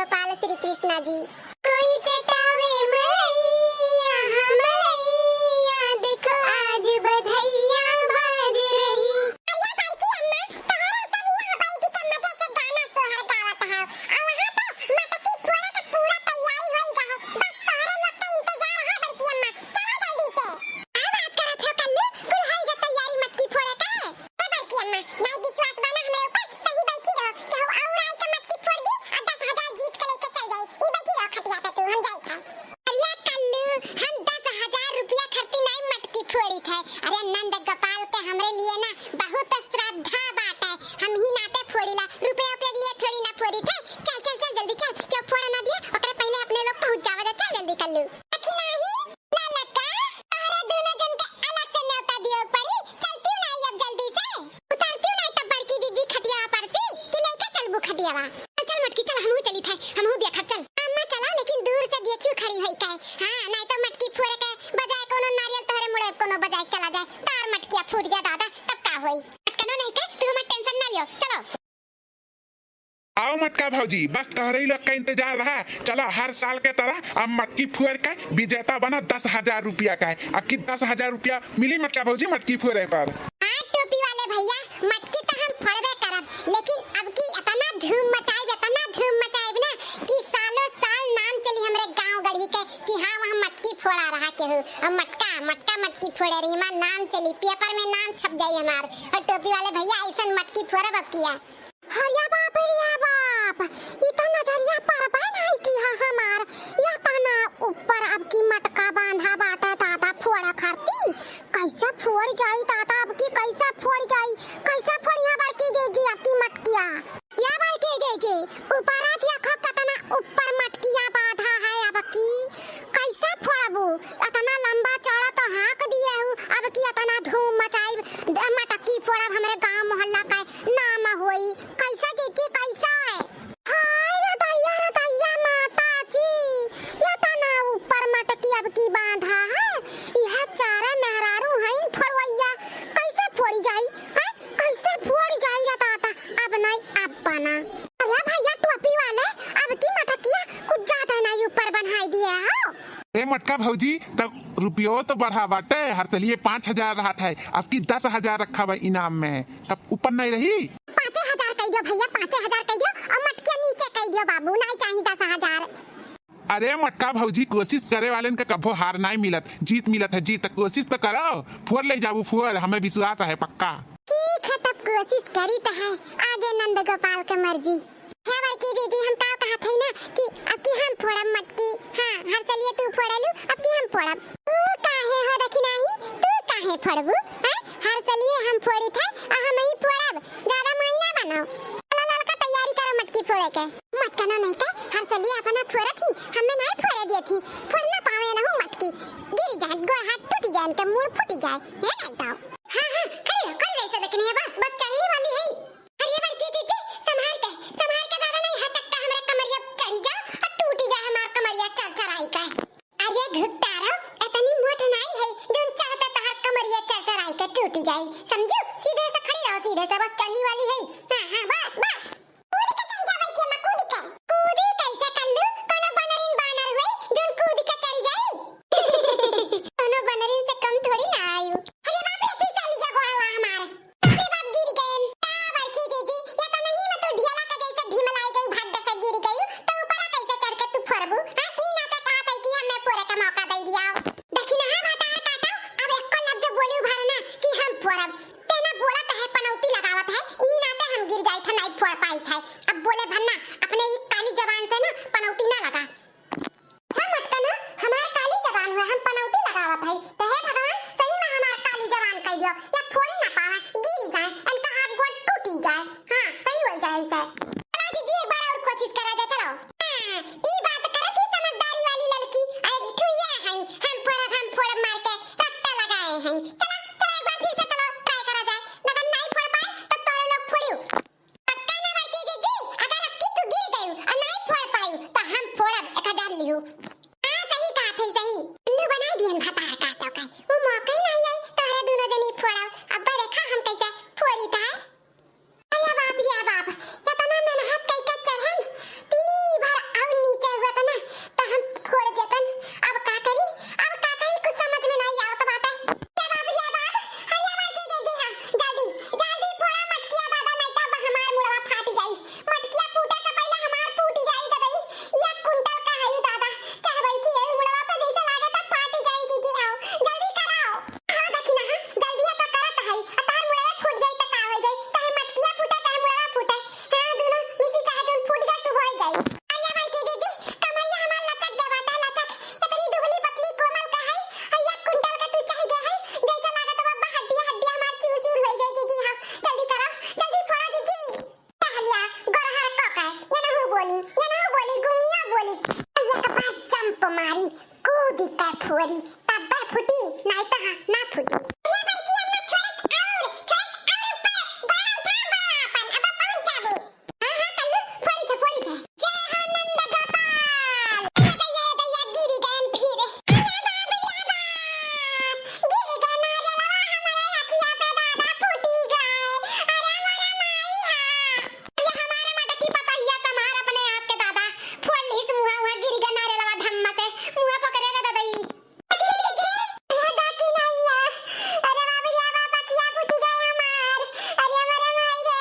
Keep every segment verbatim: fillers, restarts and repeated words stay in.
गोपाल श्री कृष्णा जी। कोई चटावे मलैया, मलैया, देखो आज बधैया बाज रही। अरे बड़की अम्मा, तोहरे सब यहाँ बैठ के मजे से गाना सोहर गावत है, और वहाँ पे मटकी फोड़े के पूरा तैयारी होई गए है। बस तोहरे लोग के इंतजार है बड़की अम्मा, चलो जल्दी से। का बात करत हो कल्लू, कुल होई गए तैयारी मटकी फोड़े के? ए बड़की अम्मा, नाई विश्वास बा ना हमरे ऊपर, तही बैठी रहो, केहू और आई के मटकी फोड़ दी और दस हजार जीत के लेके चल जाई। ई बैठी रहो खटिया पे तू, हम जाई थे। अरे कल्लू, हम दस हजार रुपया खरती नाई मटकी फोड़ी थे। अरे नंद गोपाल के हमरे लिए ना बहुत श्रद्धा बाटे, हम ही नाते फोड़ीला, रुपया पे लिए थोड़ी ना फोड़ी थे। चल चल चल जल्दी चल, केहू फोड़ ना दिए, ओकरे पहले अपने लोग पहुँच जावा जा। चल जल्दी कल्लू। देखी नाही, ललका, तोहरे दोनों जन के अलग से न्योता दियो पड़ी। चलती हूँ ना अब जल्दी से। उतरती हूँ ना तब बड़की दीदी खटिया पर से कि लेके चलबू खटियावा। चल, चल मोटकी, चल, हमहू चली थे, हमहू देखब, चल। अम्मा चला, लेकिन दूर से देखियो खड़ी होई काहे। हाँ, नहीं तो मटकी फोड़े के बजाय कोनो नारियल तोहरे मुड़े कोनो बजाय चला जाए। तार मटकिया फूट जाए दादा, तब का होई? मटकनो नहीं के, तू हमार टेंशन ना लियो, चलो। आओ मटका भौजी, बस तोहरे ही लोग का इंतजार रहा। चला, हर साल के तरह अब मटकी फोड़ के विजेता बना दस हजार रुपया का है। अब की दस हजार रुपया मिली मटका भौजी मटकी फोड़े पर। हाँ टोपी वाले भैया, मटकी तो हम फोड़बे करब, लेकिन अब की इतना धूम मचाइब, इतना धूम मचाइब ना कि सालों साल नाम चली हमरे गांव गढ़ी के कि हाँ वहाँ मटकी फोड़ा रहा केहू। अब मटका, मटका मटकी फोड़े रही, हमार नाम चली, पेपर में नाम छप जाई हमार। और टोपी वाले भैया ऐसन मटकी फोड़ब अब किया। अरे बाप रे बाप, ई तो नजरिया परबे नाई किहा हमार। या तना ऊपर अब की मटका बांधा बाटा दादा फोड़ा खरती। कैसे फोड़ जाई दादा अब की, कैसे फोड़ जाई, कैसे फोड़िया बड़की जीजी अब की मटकिया। या बड़की जीजी, ऊपरा देखो कितना ऊपर मटकिया बांधा है अब की, कैसे फोड़बू? इतना लंबा चौड़ा तो हाँक दिए हूँ, अब की इतना धूम मचाई, द-, मटकी फोड़ब हमरे गांव मोहल्ला का नाम होई। कैसे जीजी, कैसे? हाय रे दैया, रे दैया माता जी, ये तना ऊपर मटकी अब की बांधा है, यह चारे मेहरारू हईन फोड़वैया, कैसे फोड़ी जाई? हैं? कैसे फोड़ी जाई रे दादा? अब नहीं, अब बना। अरे भैया टोपी वाले, अब की मटकिया कुछ ज्यादा नहीं ऊपर बनाई दिए हो। ए मटका भौजी, तब रुपयो तो बढ़ा बाटे, हर सलिए पाँच हजार रहत है, अब की दस हजार रखा बा इनाम में, तब ऊपर नहीं रही। पाँचे हजार कह दियो भैया, पाँचे हजार कह दियो और मटकिया नीचे कह दियो बाबू, नहीं चाहिए दस हजार। अरे मटका भौजी, कोशिश करे वालेन के कभो हार नाई मिलत, जीत मिलत है जीत। कोशिश तो करो, फोर ले जाबू फोर, हमें विश्वास है पक्का। ठीक है, तब कोशिश करी तो है, आगे नंद गोपाल के मर्जी। हे बड़की दीदी, हम का कहत हई ना कि अब की हम फोड़ब मटकी। हाँ, हर सलिए तू फोड़ेलू, अब की हम फोड़ब। तू काहे हो दखिनाही, तू काहे फोड़बू? हैं? हर सलिए हम फोड़ी थे, आ हम ही फोड़ब। ज्यादा माई ना बनाओ। चलो ललका, तैयारी करो मटकी फोड़े के। मटका ना नहीं के, हर सलिए अपना फोड़त ही, हमें नहीं फोड़े दिए थी। फोड़ ना पावे ना हूँ मटकी। गिर जाए, गोड़ हाथ टूट जाए, इनके मूड़ फूट जाए। ये नहीं तो। हाँ, हाँ, खड़ी रहो, खड़ी रहो, ऐसे दखिनाही, बस, बस चढ़ने वाली है। अरे बड़की जीजी, संभार के, संभार के दादा, नहीं है चक्का हमरे कमरिया चढ़ी जा, और टूटी जा हमार कमरिया चरचराई का। अरे घुत्तारो, इतनी मोट नाई है, जोन चढ़ते तहार कमरिया चरचराई के टूटी जाई, समझू? सीधे से खड़ी रहो, सीधे से, बस चढ़ी वाली है। हाँ, हाँ, बस, बस। कूद के चढ़ जा बड़की अम्मा, कूद के। कूदी कैसे कल्लू? कोनो बनरिन बानर हुई, जोन कूद के चढ़ जाई? कोनो बनरिन से कम थोड़ी ना आयु। अरे बाप रे, फिसली गया गोड़वा हमार। अरे बाप, गिर गयन। का बड़की जीजी, ये तो नहीं, मैं तो ढियला के जैसे ढिमलाई गई, भड्ड से गिर गई, तो ऊपरा कैसे चढ़ के तू फोड़बू? हाँ, ई ना ते कहा था कि हमें फोड़े का मौका दे दिया। देखी ना, हाँ, भतार काटो, अब एको लफ्ज बोली उभार ना कि हम फोड़ब। ते ना बोला तो है, पनौती लगावत है, फोरी, तब्बे फूटी, नाई त हाँ, ना फूटी। ये बड़की अम्मा, थोड़ा सा और, थोड़ा सा और ऊपर, बड़ा उठा, बड़ा अपन, अब पहुंच जाबू। हाँ, हाँ, कल्लू, फोड़ी थे, फोड़ी थे। जय हो नंद गोपाल। अरे दैया, दैया, गिरी गयन फिर। अरे बाप रे बाप, गिरी गयन रे बाबा, हमारे अखिया पे दादा फूटी गए। अरे हमारा माई हा। अरे हमारे मटकी पतहिया तुम्हार अपने आप के दादा, फोड़ लीस मुहा, वहाँ गिरी गयन रे लवा धम्मा से, मुहा पकड़े रे दादा ई। अरे बाकी नहीं है। अरे बाप रे बाप, अखिया फूटी गए हमार। अरे हमारे माई रे।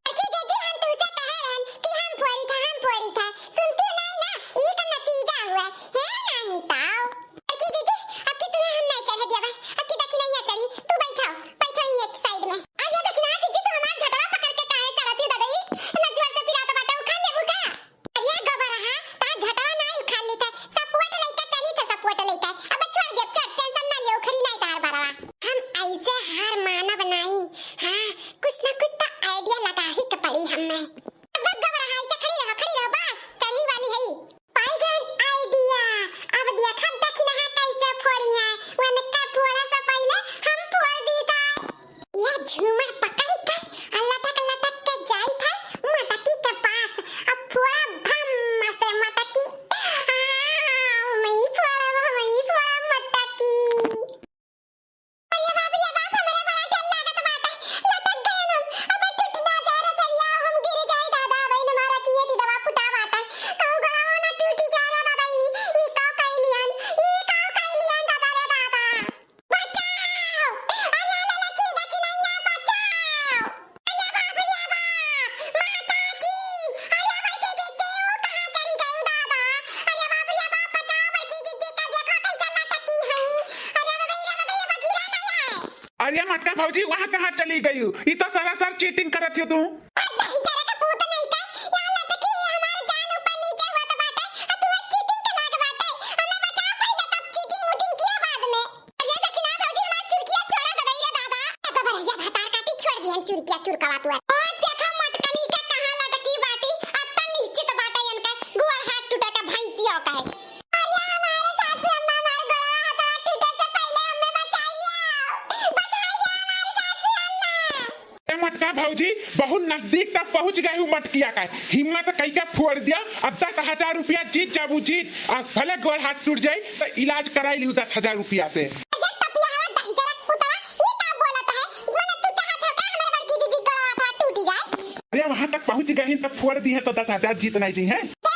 बड़की जीजी, हम तुमसे कहे रहन कि हम फोड़ी थे, हम फोड़ी थे। सुनती नहीं ना, ई का नतीजा हुआ। हे नहीं ताऊ। बड़की जीजी, अब की तुम्हें हम नहीं चढ़े दिया भाई। अब की देखी नहीं चढ़ी। तू बैठो, बैठो ही एक side में। अरे देखी ना जीजी, तू हमार झटवा पकड़ के काहे चढ़ती दादा ई? इतना जोर से पिरात बाटे, उखाड़ लेबू का? अरे गोबरहा, तार झटवा नाई उखाड़ ली थे, सपोर्ट लइका चली थे, सपोर्ट लइका। अब छोड़ दे, छोड़, tension ना लियो, उखड़ी नाई तार बरवा। हम ऐसे हार मानब नाई। हाँ, कुछ ना कुछ तो idea लगा ही के पड़ी हमें। बस, बस गोबरहा, ऐसे खड़ी रहो, खड़ी रहो, बस, चढ़ी वाली है। पाई गए idea। अब देखब दखिनहा कैसे फोड़िए, उनका फोड़े से पहले हम फोड़ दी था। या झूमर पकड़ के लटक लटक के जाई थे मटकी के पास। अब फोड़ा भम से मटकी। आ, हमही फोड़ब, हमही फोड़ब मटकी। अरे बाप रे बाप, हमरे बड़ा डर लागत बाटे। लटक गए हम। अब टूट ना जाए रसरिया, हम गिर जाए दादा। अब इन मारा किए दी दवा फुटा बाटे। कहूँ गड़ाओ ना टूटी जाए रे दादा। ई, ई का कैलियन, ई का कैलियन दादा रे दादा। बचाओ! अरे ललकी देखी नैया, बचाओ! अरे बाप रे बाप! माता जी! अरे बड़की दीदी, वो कहाँ चली गई दादा? अरे बाप रे बाप, बचाओ बड़की दीदी का, देखो कैसे लटकी है। अरे दादा, रे दादा, ये बगीरा नहीं है। अरे मटका भौजी, वहाँ कहाँ चली गई? ई तो सरासर cheating करत हो तू। अरे दही जरा का पूत नहीं का, यहाँ लटकी है, हमार जान ऊपर नीचे होत बाटे, आ तू cheating के लाग बाटे। हमें बचाओ पहले, तब cheating वूटिंग किया बाद में। अरे दखिना भौजी, हमार चुरकिया छोड़ा दे रे दादा। ए तो भरैया भतार काटी छोड़ दिहन चुरकिया चुरकवा तुआ। ओ देखा मटकनी के कहाँ लटकी बाटी, अब त निश्चित बाटे इनका गोड़ हाथ टूटे का भैंसिया का है। अरे हमारे सासू अम्मा, हमार गोड़वा हाथ टूटे से पहले हमें बचाइए, बचाइए हमारे सासू अम्मा। ए मटका भौजी, बहुत नजदीक तक पहुँच गए हूँ मटकिया का। हिम्मत कई के फोड़ दिया, अब दस हजार रुपया जीत जाबू जीत, आ भले गोड़ हाथ टूट जाई तो इलाज कराई लिहू दस हजार रुपया से। अरे टपियावा दहिजरा पुतवा, ई का बोलत है? मने तू चाहत है का हमरे बड़की जीजी गलवा हाथवा टूट जाए? अरे वहाँ तक पहुँच गए हैं तो फोड़ दी है तो दस हजार जीत नहीं जी है। ए